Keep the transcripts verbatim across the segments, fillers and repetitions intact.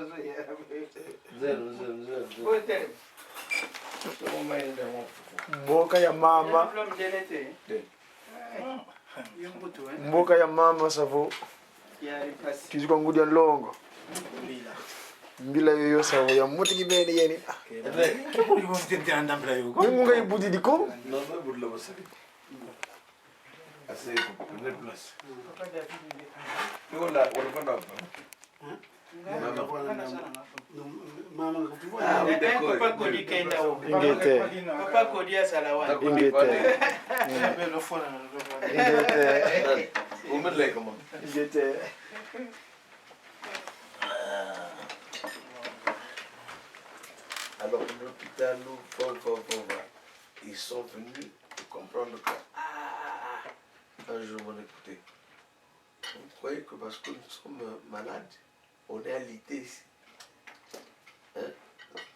Zero, zero, zero, zero. Mboka ya mama. Mboka ya mama, savo. Kizi kwa ngudi ya nlongo. Mbila yoyo, savo, ya muti kibeni yeni. Ah. Mungu nga ibudidi ko. Assez, prenez place. Yo, là, on va là. Mama. Mama, ah, oui, d'accord. Papa Kodi kenda o. Ingeta. Papa Kodi azala wana. Ingeta. Ingeta. Ingeta. Alors, l'hôpital, fort, fort, fort, ils sont venus comprendre que, ah, un jour, on écoutait. Vous croyez que parce que nous sommes, euh, malades, on est alité ici? Hein?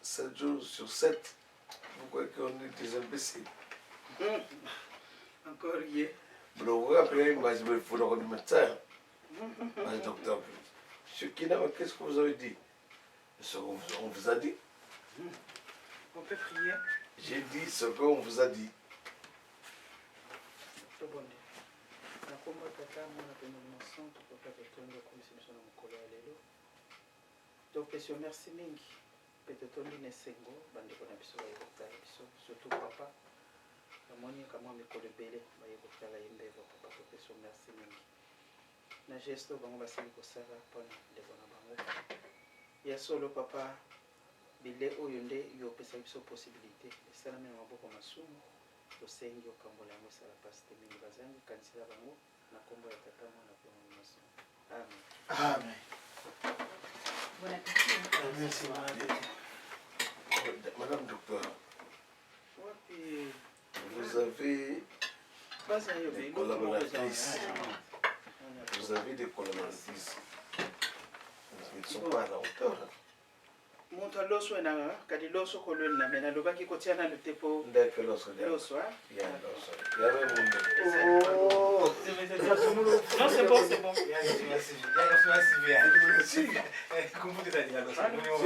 Sept jours sur sept, vous croyez qu'on est des imbéciles? Hmm. Encore hier. Bon, vous vous rappelez, moi, je me fous dans le médecin. Moi, le docteur. Monsieur Kinama, qu'est-ce que vous avez dit? Ce qu'on vous, on vous a dit. On peut prier. J'ai dit ce qu'on vous a dit. Tobonde. Na kombo ya Tata, Mwana pe Molimo Santu, Papa, totondi okumisi biso na mokolo ya lelo. Topesi yo merci mingi, pe totondi na esengo, bandeko na biso baye kotala biso, surtout papa. Namoni kamwa mikolo ebele baye kotala ye mbevo, papa, topesi yo merci mingi. Na geste oyo bango basili kosala mpo na ndeko na bango. Ya solo, papa, bile oyo nde yo opesa biso possibilité. Esalami na maboko masumu, tosengi yo kambola yango, esala mpasi te mingi. Bazangi, kanisela bango, na kombo ya Tata, Mwana pe Molimo Santu. Amen. Amen. Bon appétit, hein. Merci, madame. Madame docteur, wapi? Vous avez des collaboratrices. Vous avez des collaboratrices. Ils ne sont pas à la hauteur, hein. Moto ya loso ena, kadi loso kolwela na mena, nalobaki kotia nanu te po. Ndeke loso, ndeke. Loso, hein? Ya, loso. Ya, mais bon, mais... Oh. Non, c'est bon, c'est bon. C'est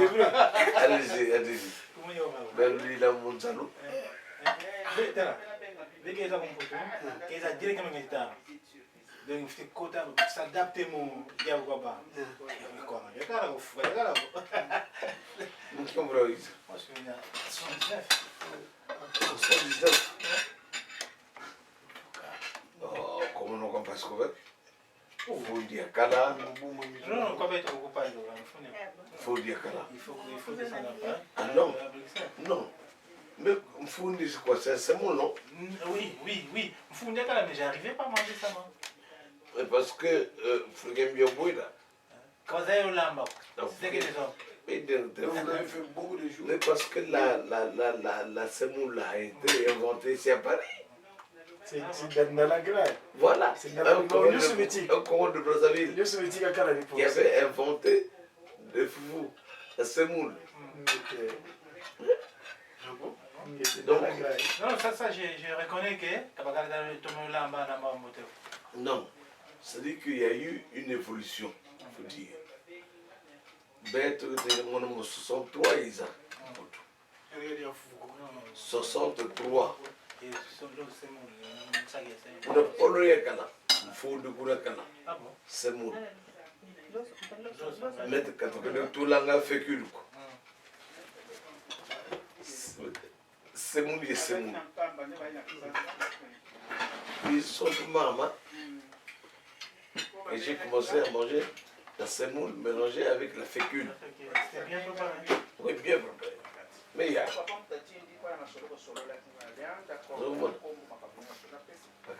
vrai. Allez-y, allez-y. Belle Lila Monzalo. Beta. Beta eza ku Mputu. Eza directement ngeta. Donc, il faut kota, s'adapter mon diable quoi ba. Comment? Ya kala ko, ya kala ko. Mu ki ombo oyo? Moi, je suis né en soixante-dix-neuf. En soixante-dix-neuf. Oh, comment on compare ça avec? Mfundi ya kala. Non, non, kwa beto kukupa ndo, mfundi. Mfundi ya kala. Il faut, il faut descendre à Paris. Ah non. Euh, à Bruxelles. Non. Mais mfundi, c'est quoi? C'est un semoule, non? Mm, oui, oui, oui. Mfundi ya kala, mais j'arrivais pas à manger ça, moi. Et parce que, euh, Fulgen Bioboué, là. Quand ça, on l'a, donc, c'est que des hommes. Mais de, de, donc, vous avez fait beaucoup de choses. Mais parce que la, la, la, la, la semoule a été inventée ici à Paris. C'est, c'est dans, dans la grande. Voilà. C'est dans la, un Congo de, un Congo de Brazzaville qui avait inventé le foufou, la semoule. Mm, ok. Ah bon? Donc, non, ça, ça, je, je reconnais que Kabakala dans le tomo lamba na mambote. Non, c'est-à-dire qu'il y a eu une évolution, faut dire. Beto, mon homme, soixante-trois ans. Soixante-trois. Kuna polo ya kala, mfundi kuna kala. Ah bon? Semoule. Maître Katukele tulanga fécule ko. Semoule ye semoule. Ils sont maman. Et j'ai commencé à manger la semoule mélangée avec la fécule. C'était bien préparé. Oui, bien préparé. Mais il y a, vous voyez,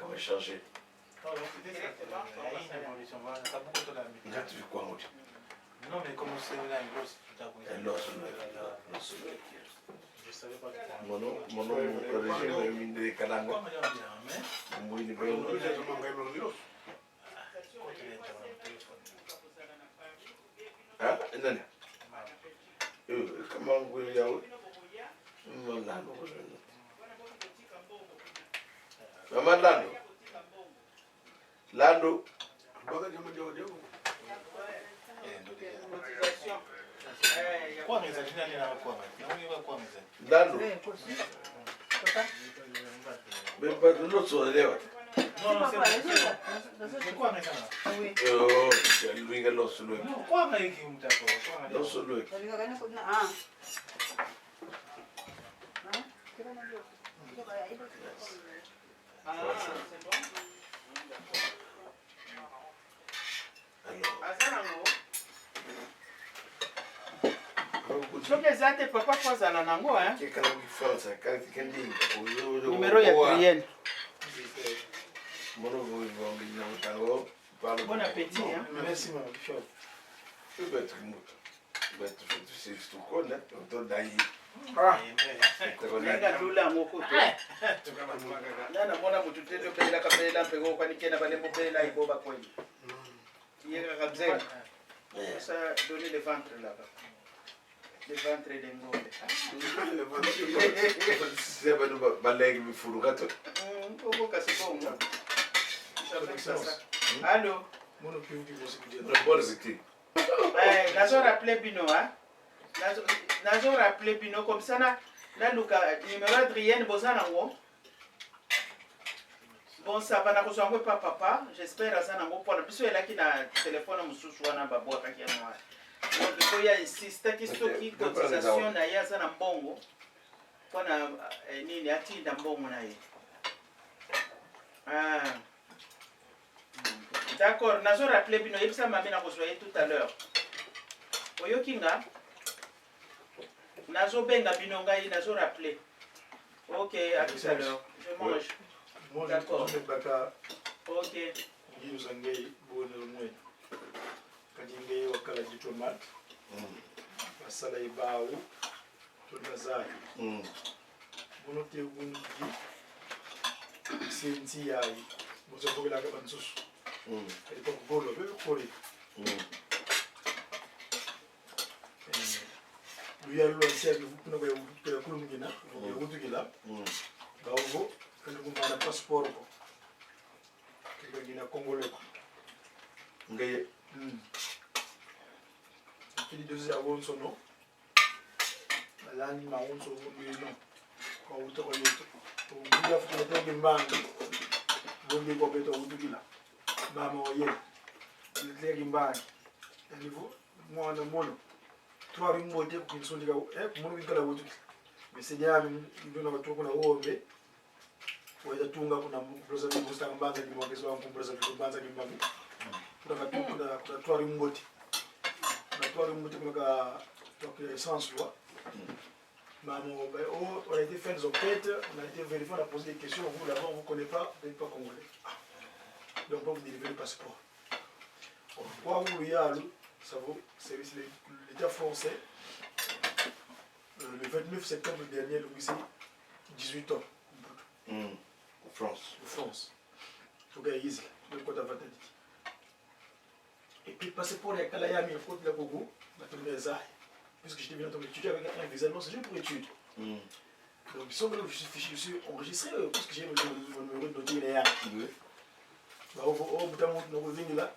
ça va changer. Non, mais comment c'est là, l'os, tout à coup, eh, l'os, l'os, l'os. Je savais pas que... Mono, mono, mon régime, mine de kalanga. Pourquoi, madame, bien, mais... Mbwini beno. Ah, nani? Eh, kama ngwe yawe. Mama Lando. Mama Lando. Lando. Baka nyama jawa jawa. Eh, ndo dia. Cotisation. Kwame ezali nani na Kwame? Na moni ba Kwame ezali. Lalo. Eh, kosi. Papa. Bemba loso lewa. Non, non, c'est bon, c'est bon. C'est Kwame ça. Oui. Oh, c'est lui qui loso lui. Non, Kwame qui mutako. Loso lui. Ah. Ah, c'est bon. Alors. Aza nango. Soki eza te, papa, faut azala nango, hein. Kekala ku France, kaka kikendinga. Numéro ya Adrienne. Mono vo vo ngi na mutango. Bon appétit, hein. Merci, mon chef. Tu peux être mutu. Beto futu sisi tukona, to dai. Ah. Tokona. Nanga lula moko to. Nana mona mutu te to bela ka bela mpe go kwani kena bale mo bela ibo ba kweli. Yeka ka bzela. Ça donner le ventre là-bas. Le ventre de ngombe. Le ventre de ngombe. C'est pas nous balègue mi fulu kato. Mm, obo kasi bongo. Ça fait ça. Allô. Mono kiuki bosi kudia. Bonne victime. Eh, nazo rappeler bino, hein. Nazo, nazo rappeler bino, comme ça na, naluka numéro Adrienne, boza nango. Bon, ça va, nakozwa yango epa papa. J'espère aza nango, pona biso elaki na téléphone mosusu wana babwakaki yango wana. Donc, il faut ya insister ki soki cotisation na ye aza na mbongo. Pona, eh, nini, atinda mbongo na ye. Ah. D'accord, nazo rappeler bino, yebisa mami nakozwa ye tout à l'heure. Oyoki nga? Nazo benga bino ngai, nazo rappeler. Ok, à tout à l'heure. Je mange. Moi, je D'accord. Baka. Ok. Yinzo ngei, bone mwe. Kadi ngei wakala diplomate. Mm. Basala ye bawu. Tuna zai. Mm. Mono te wungi. Sensi yayi. Moza vogela ka bansusu. Mm. Kadi kwa kugolo, bebe kore. Mm. Eh, luyalu lwa nsi ya kivu kuna kwa ya wutu-, ya kulumukina, mm, ya wutukila. Mm. Bawu vo, kadi kumana passeport ko. Kadi kwa ngina Congolais ko. Ngeye. Mm. Kidi dozi ya wonso, no? Balangi mawonso wumbi, no? Kwa wuta kwa yeto. Wumbi ya futu kwa kimbangi. Wumbi kwa beto wutukila. Mama oye. Wutukila kimbangi. Yandi vo, mwana mono. Twari mbote ku kinsundika, eh, ku mono kinkala wutukila. Mese diami, nduna watuku na wombe. Wayenda tunga kuna Brazzaville, Mbanza Kimbangu, Brazzaville, Mbanza Kimbangu. Kuna katu-, kuna, kuna Twari Mbote. Kuna Twari Mbote, kuna ka, donc, essence, quoi. Maman, ben, oh, on a été faire des enquêtes, on a été vérifier, on a posé des questions. Vous, là-bas, on vous connaît pas, vous n'êtes pas congolais. Ah. Donc, on va vous délivrer le passeport. Kwa luyalu, ça vaut service l'État français. Euh, le vingt-neuf septembre dernier, Louis, dix-huit ans. Mm. France. En France. En tout cas, Isla, le côté avantage. Et puis, passeport ya kala yami, le côté la Gogo, ma tourné ça. Puisque j'étais venu en tant qu'étudiant avec un visa, non, c'est juste pour études. Mm. Donc, ils sont venus, je suis fiché, je suis enregistré, euh, parce que j'ai mon, mon numéro d'identité là. Oui. Bawu vo, oh, buta muntu na kuvingila.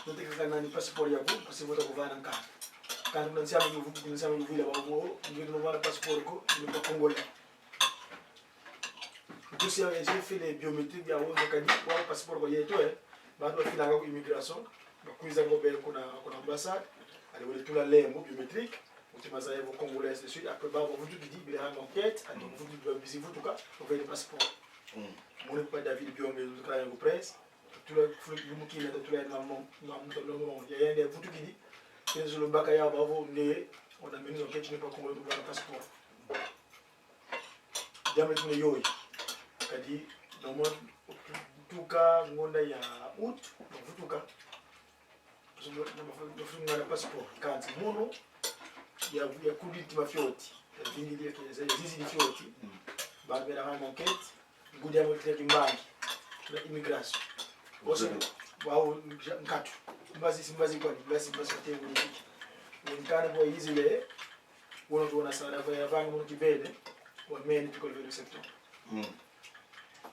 Noteka kaka nani passeport yaku, parce que vota kuvana nkanda. Kanda kuna nsi ame kuvu-, kuna nsi ame kuvila, bawu vo, oh, ndio kuna vana passeport ko, ni pa Congolais. Ndio si ya, j'ai fait les biométriques ya wonso kadi, wa passeport kwa yeto, eh. Bantu bafilanga ku immigration, bakwiza ngo bele kuna, kuna ambassade, allez, wele tula lembu biométrique, uti maza ya vo Congolais, ainsi de suite. Après, ba, bavutukidi, bele hana enquête, ati, mm, bavutukidi, babizi vutuka, bavene passeport. Mm. Mono pa David Bionge, nzukala ya ku presse, tula, fulu, lumukina, tula, na mo-, na mo-, na mo-, ya yandi vutukidi, kene zulu mbaka ya bavo, nge, on a mené enquête, tu n'es pas congolais, tu n'as pas de passeport. Diambu tuna yoyi. Kadi, na mo-, tuka ngonda ya août, bavutuka. Parce que na bafu-, bafunga na passeport. Kansi mono, ya, ya kudi ntima fioti. Ya vingidi ya ke-, ya zizi fioti. Mm. Ba bela hana enquête. Ngudi ya motile kimbangi. Na immigration. Oso, zero. Bawu, ja-, nkatu. Mbazi, si mbazi kwa, mbazi, mbazi kwa tengu ni. Nkana kwa yizile, wono tuona sana, kwa ya vangu mono kibene, wa meni tuko le vingt-deux septembre. Mm.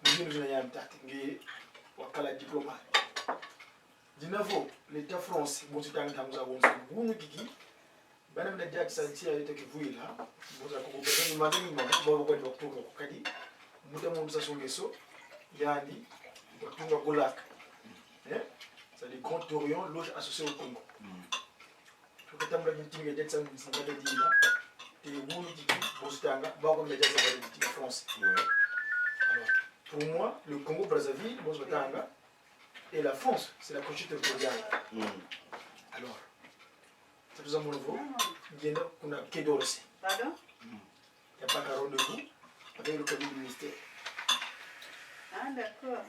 Mzinu zina ya mtati, nge wakala diplomate. Dina vo, l'État français, bon, c'est un temps, nous avons ce bout, nous, kiki, Bana mina diakisa nsi ya yeto kivwila, mbuta kuko bana ni mani ni mama, babo kwa ni bakutuka kukadi, mbuta muntu sa songeso, yandi, batunga kulaka. Eh? C'est le Grand Orient, loge associée au Congo. Tukatambula kintu nge detsa mzingata dina, te munu tiki, bositanga, bako media sa bari tiki France. Ouais. Alors, pour moi, le Congo Brazzaville, bositanga, et la France, c'est la continuité territoriale. Alors, ça nous a mon niveau, ngenda kuna Quai d'Orsay. Pardon? Il n'y a pas qu'un rendez-vous avec le cabinet du ministère. Ah, d'accord.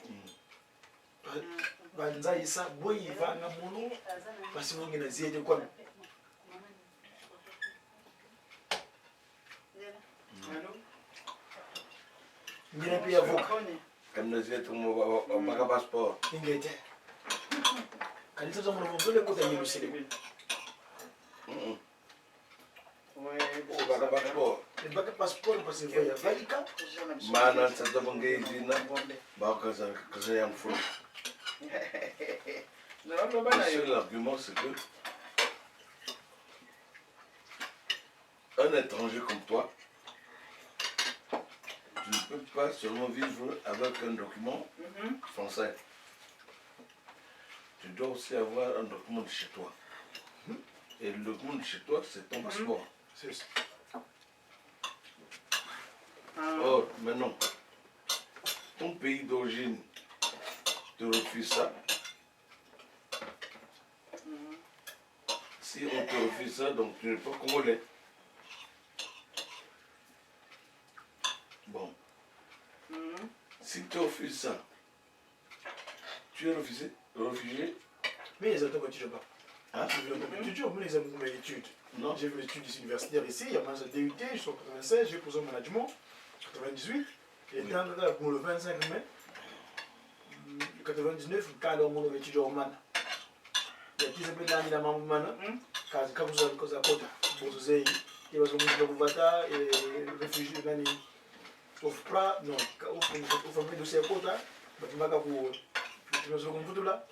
Ba-, banza isa, boy, va na mono, parce que vous n'avez pas de quoi. Allô? Ngina pe avocat. Comme nous étions, on va, on va, on va passeport. Ingete. Quand ils sont en train de le côté, il nous célèbre. Mm-mm. Ouais, c'est pas passeport. Le bac passeport, parce que voyage, Vatican. Mana nsa za bangezi na ba kaza, kaza ya mfulu. Non, non, non, non. Le seul argument, c'est que un étranger comme toi, tu ne peux pas seulement vivre avec un document français. Tu dois aussi avoir un document de chez toi. Et le document de chez toi, c'est ton passeport. C'est ça. Or, maintenant, ton pays d'origine te refuse ça. Si on te refuse ça, donc tu n'es pas congolais. Bon. Si tu refuses ça, tu es refusé, réfugié. Mais ils attendent que tu te bats. Hein? Ils veulent que tu te bats. Mais ils ont beaucoup d'études. Non. J'ai fait l'étude ici universitaire ici, il y a ma D U T, je suis en quatre-vingt-seize, j'ai posé en management, quatre-vingt-dix-huit, et dans le, pour le vingt-cinq mai, quatre-vingt-dix-neuf, quand on m'a étudié au mana. Ya tiza pe nani na mambu mana. Kazi kakuza, kakuza kota. Bozo zeyi. Ke bazo mutula ku vata, eh, réfugié nani. Ofpra, non, ka-, of-, of-, ofpra pe dossier kota. Bati maka ku, bati mazo kumvutula.